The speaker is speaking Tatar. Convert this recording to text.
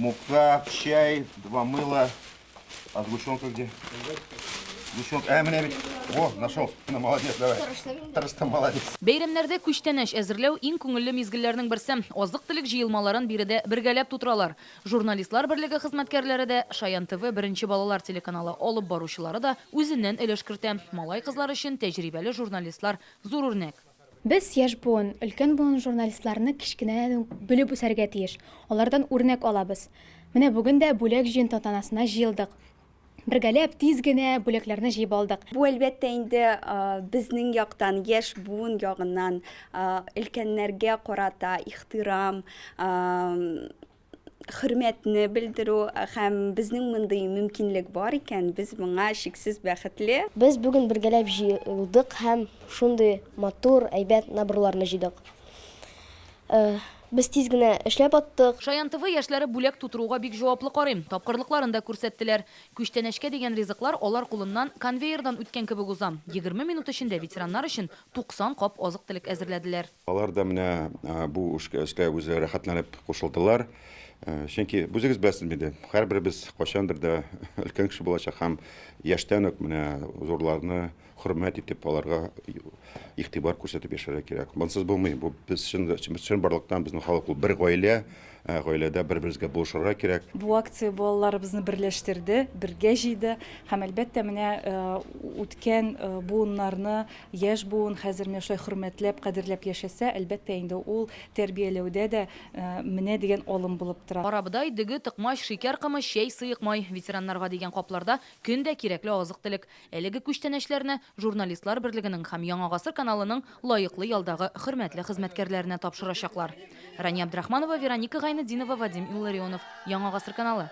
Мука, чай, два мыла. А сгущенка где? Сгущенка. Ә, менә бит. О, нашел. Ну, молодец, давай. Тырыштым, молодец. Бәйрәмнәрдә күчтәнәч әзерләү иң күңелле мизгелләрнең берсе. Азык-төлек җыелмаларын биредә бергәләп тутыралар. Журналистлар берлеге хезмәткәрләре дә, Шаян ТВ беренче балалар телеканалы алып баручылары да үзеннән өлеш кертә. Малай-кызлар өчен тәҗрибәле журналистлар зур үрнәк. Без, яшь буын, өлкән буын журналистларны кечкенәдән үк белеп үсәргә тиеш, алардан үрнәк алабыз. Менә бүген дә бүләк җыен тантанасына җыелдык. Бергәләп, тиз генә бүләкләрне җыеп алдык. Бу, әлбәттә инде, безнең яктан, яшь буын ягыннан өлкәннәргә карата ихтирам, хөрмәтне белдерү һәм безнең мондый мөмкинлек бар икән, без моңа чиксез бәхетле. Без бүген бергәләп җыелдык һәм шундый матур, әйбәт наборларны җыйдык. Без тиз генә эшләп аттык. Шаян ТВ яшьләре бүләк тутыруга бик җаваплы карый. Тапкырлыкларын да күрсәттеләр. Күчтәнәчкә дигән ризыклар алар кулыннан конвейердан үткән кебек уза. 20 минут эчендә ветераннар өчен 90 кап азык-төлек әзерләделәр. Алар да менә бу эшкә үзе рәхәтләнеп кушылдылар. Чөнки үзегез беләсез инде, һәрберебез кайчандыр да өлкән кеше булачак һәм яшьтән үк менә зурларны хөрмәт итеп, аларга игътибар күрсәтеп яшәргә кирәк. Монсыз булмый. Бу без чын чынбарлыктан безнең халык ул бер гаилә, гаиләдә бер-беребезгә булышырга кирәк. Бу акция балаларыбызны берләштерде, бергә җыйды һәм, әлбәттә, менә үткән буыннарны Яшь буын хәзер менә шулай хөрмәтләп, кадерләп яшәсә, әлбәттә инде, ул тәрбияләүдә дә менә дигән алым булып тора. Карабодай, дөге, токмач, шикәр комы, чәй, сыек май, ветераннарга дигән капларда көн дә кирәкле азык-төлек. Әлеге күчтәнәчләрне Журналистлар берлегенең һәм Яңа гасыр каналының лаеклы ялдагы хөрмәтле хезмәткәрләренә тапшырачаклар. Рания Абдрахманова, Вероника Гайнетдинова, Вадим Илларионов, Яңа гасыр каналы.